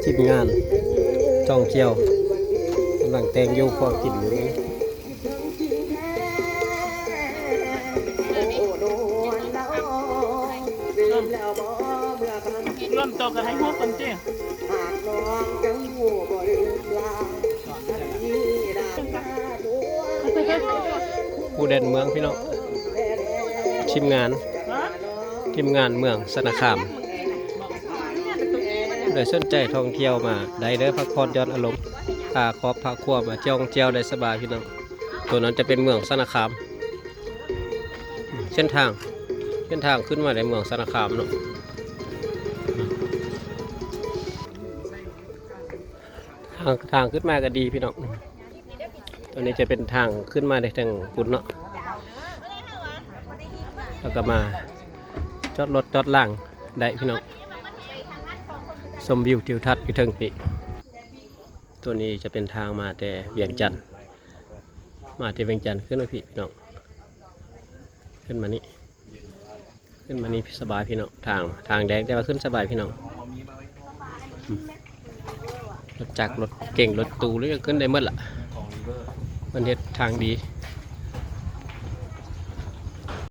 ທີມງານທ່ອງທ່ຽວກຳລັງແຕ່ງຢູ່ພໍກິນຢູ່ນີ້. ລວມໂຕກັນໃຫ້ຮູ້ກັນຕິ. ຜູ້ແດນເມືອງພີ່ນ້ອງ ທີມງານ ທີມງານເມືອງຊະນະຄາມ. ຜູ້ໃດສົນໃຈທ່ອງທ່ຽວມາໄດ້ເດີ ພັກຜ່ອນຢ່ອນອາລົມ ພາຄອບພາຄົວມາທ່ອງທ່ຽວໄດ້ສະບາຍພີ່ນ້ອງ. ໂຕນັ້ນຈະເປັນເມືອງຊະນະຄາມ. ເສັ້ນທາງ ເສັ້ນທາງຂຶ້ນມາໃນເມືອງຊະນະຄາມເນາະ. ທາງ ທາງຂຶ້ນມາກໍດີພີ່ນ້ອງ. ຕົວນີ້ຈະເປັນທາງຂຶ້ນມາໄດ້ທາງພຸ້ນເນາະ ແລ້ວກໍມາຈອດລົດຈອດລາງໄດ້ພີ່ນ້ອງ ຊົມວິວທິວທັດຢູ່ເທິງພີ້. ຕົວນີ້ຈະເປັນທາງມາແຕ່ວຽງຈັນ ມາແຕ່ວຽງຈັນຂຶ້ນມາພີ້ພີ່ນ້ອງ ຂຶ້ນມານີ້. ຂຶ້ນມານີ້ສະບາຍພີ່ນ້ອງ ທາງ ທາງແດງ ແຕ່ວ່າຂຶ້ນສະບາຍພີ່ນ້ອງ. ອືມ ລົດຈັກ ລົດເກັງ ລົດຕູ້ ຫຼື ຂຶ້ນໄດ້ໝົດລະ ເພິ່ນເຮັດທາງດີ.